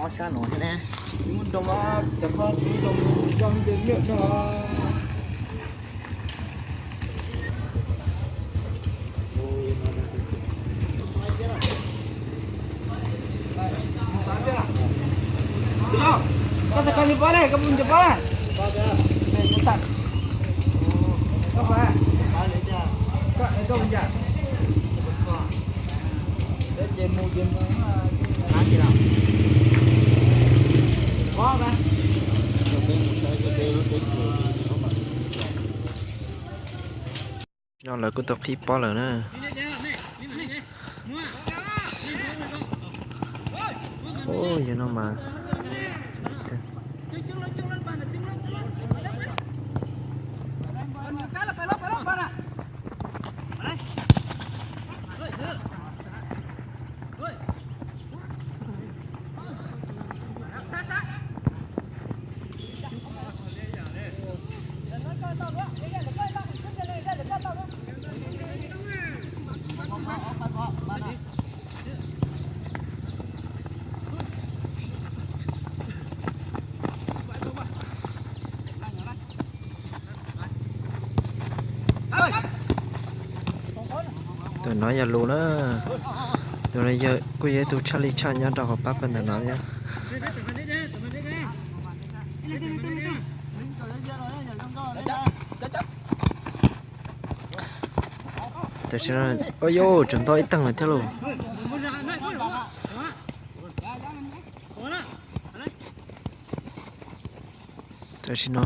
Sab no thiab ne. Tsis muaj nroo mas cov koj tsis muaj nroo, coj mus nce liaj tso. Koj xav koj li pob ne, koj puas nce pob na? Koj xav, koj puas, koj, koj puas nce? No lawv kuj tau qhib pob lawm na. Ub, yog no mas. Tus no yog Lus na. Tus no yog, kuj yog ib tug tshaj li tshaj nyob rau hauv pab pawg ntawm no thiab. Tam sim no, ua yus tseem nto ib teeg lawm thiab lauj. Tam sim no,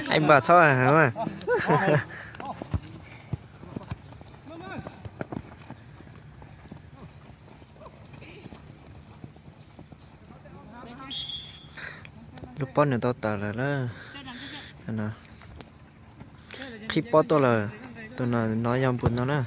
Anh bảo sao hả? Lub pob nws tau tawm lawm na. Qhib pob tuaj lawm. Tus no, no yog npus no na.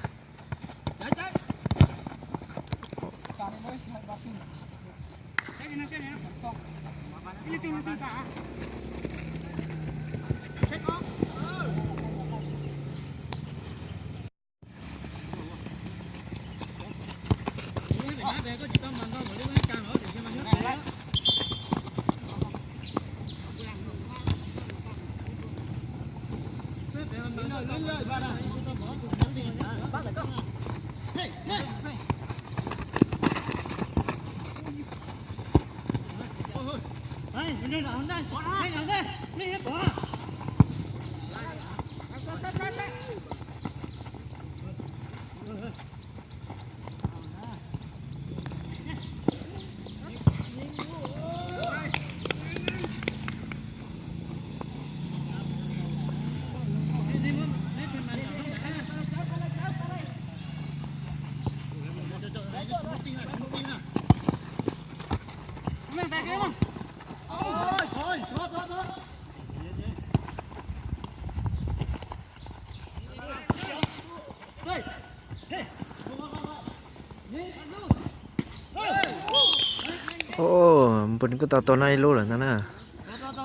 Ub, npus kuj tau tua no ib lub lawm ntag na.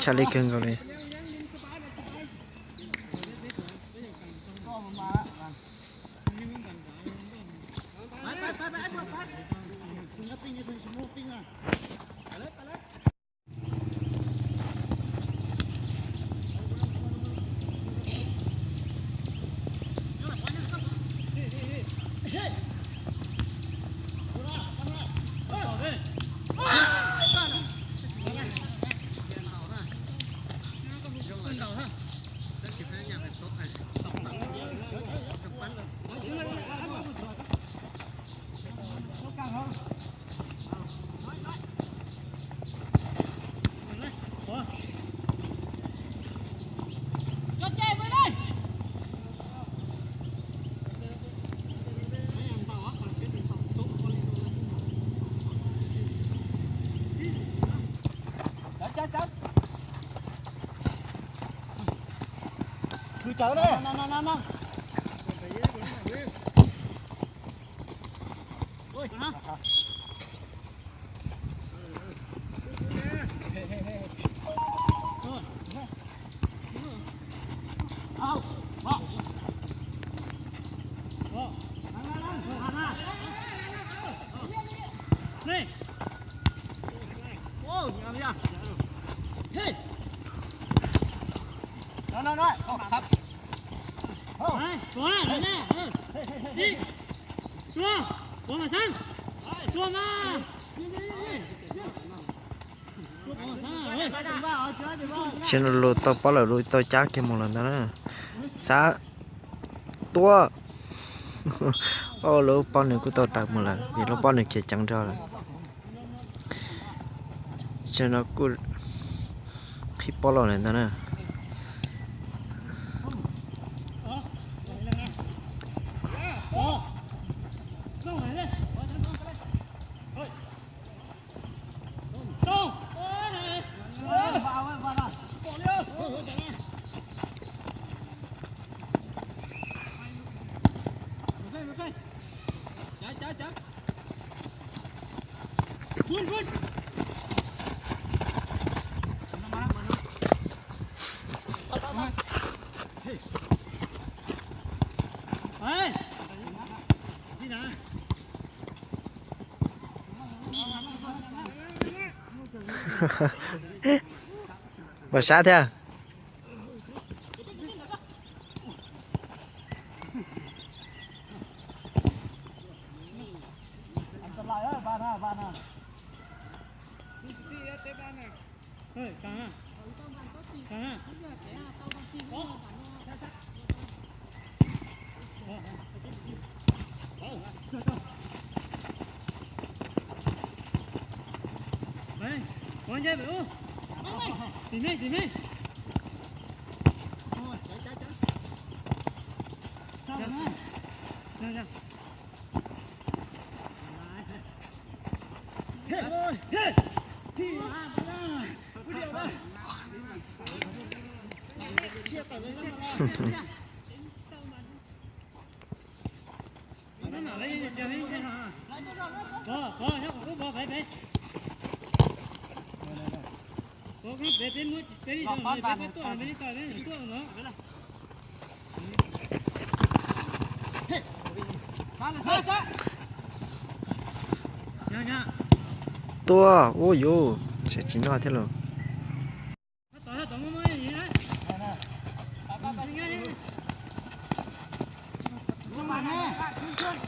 Tshaj li kawg nkaus li. Tsis no lus tau pob lawm, lus tau cab kiag mus lawm ntag na. Xav tua. Lub pob nws kuj tau tawm mus lawm vim lub pob nws khiav ceev nrho lawm. Tsis no kuj qhib pob los lawm ntag na. Npam sab thiab. Tua, ua yuv, tsis noj thiab lauj.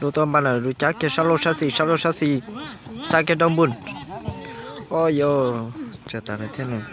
Lub tau npaj lawm, lub cab kiag sab laug sab xis, sab laug sab xis, xa kiag rau npun. Ua yuv, tsawg tas lawm thiab lauj.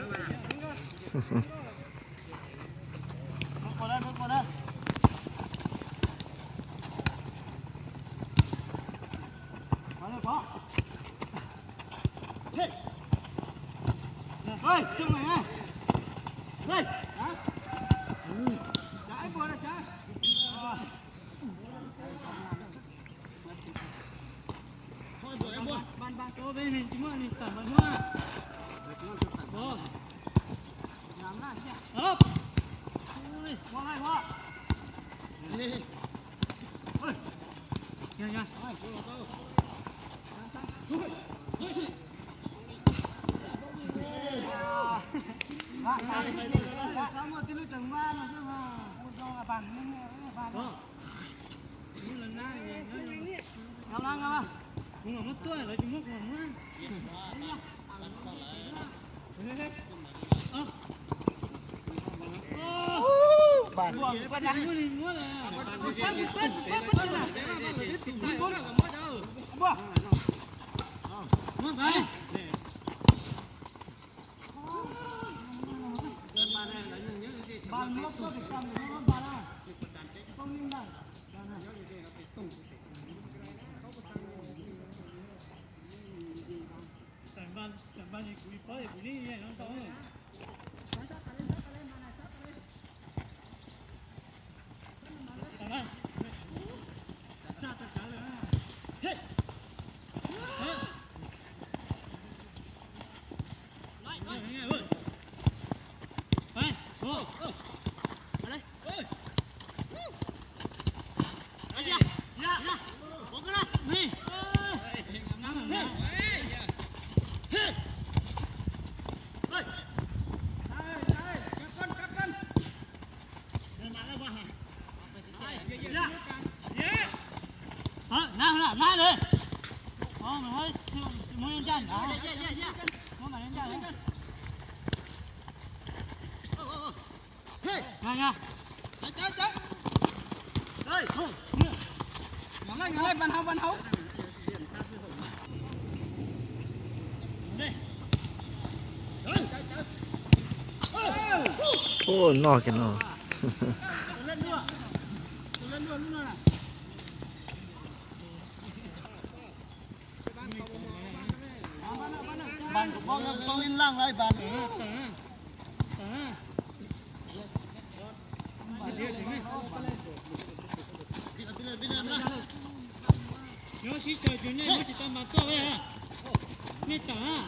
Ua noj kiag no. Bàn của con, con lên lăng đây bàn. Nyob sib sau ces nej muab tsis tau mas tuaj, nej tawm.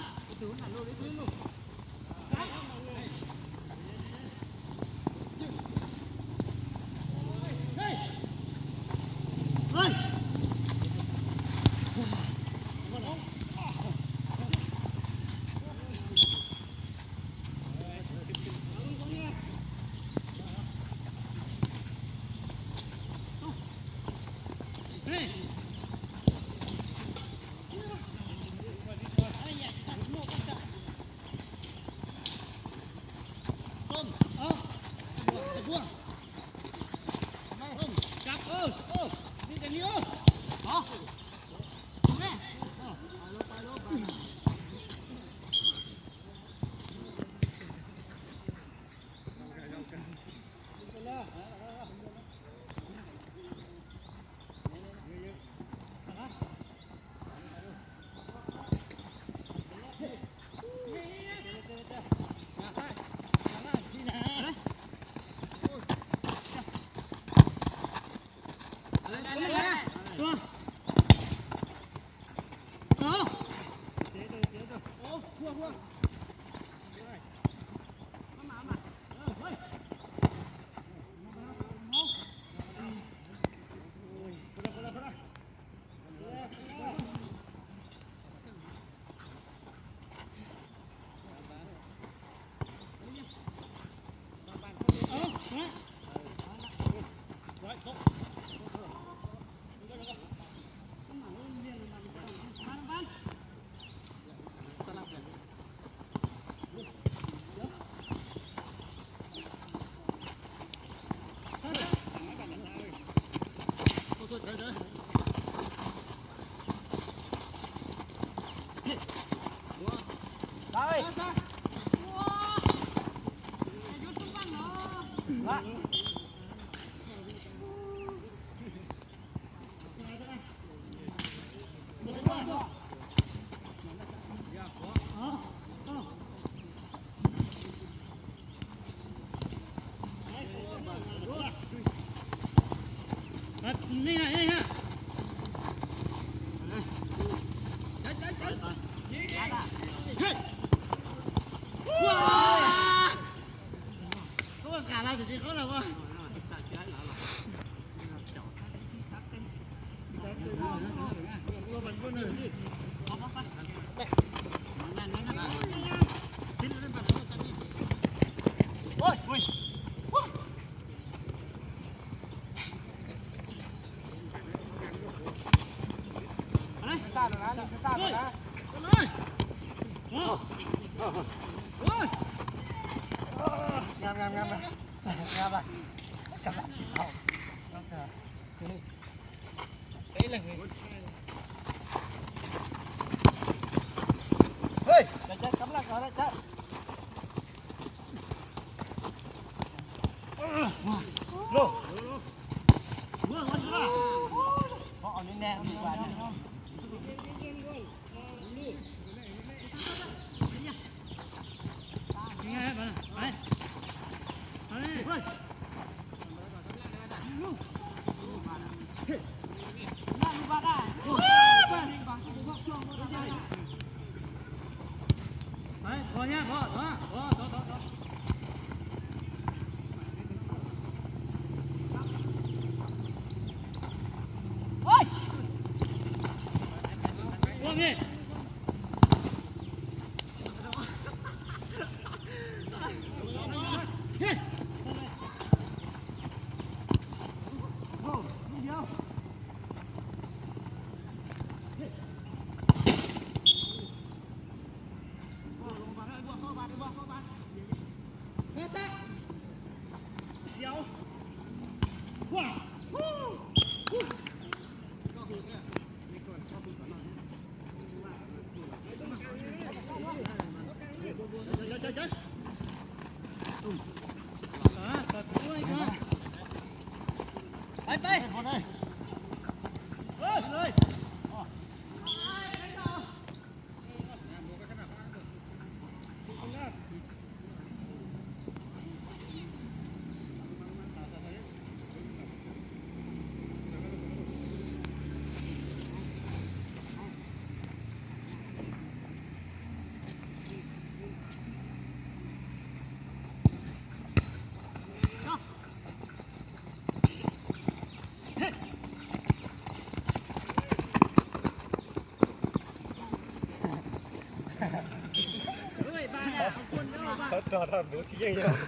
Thawb rog rau nruv tsis yeej yog.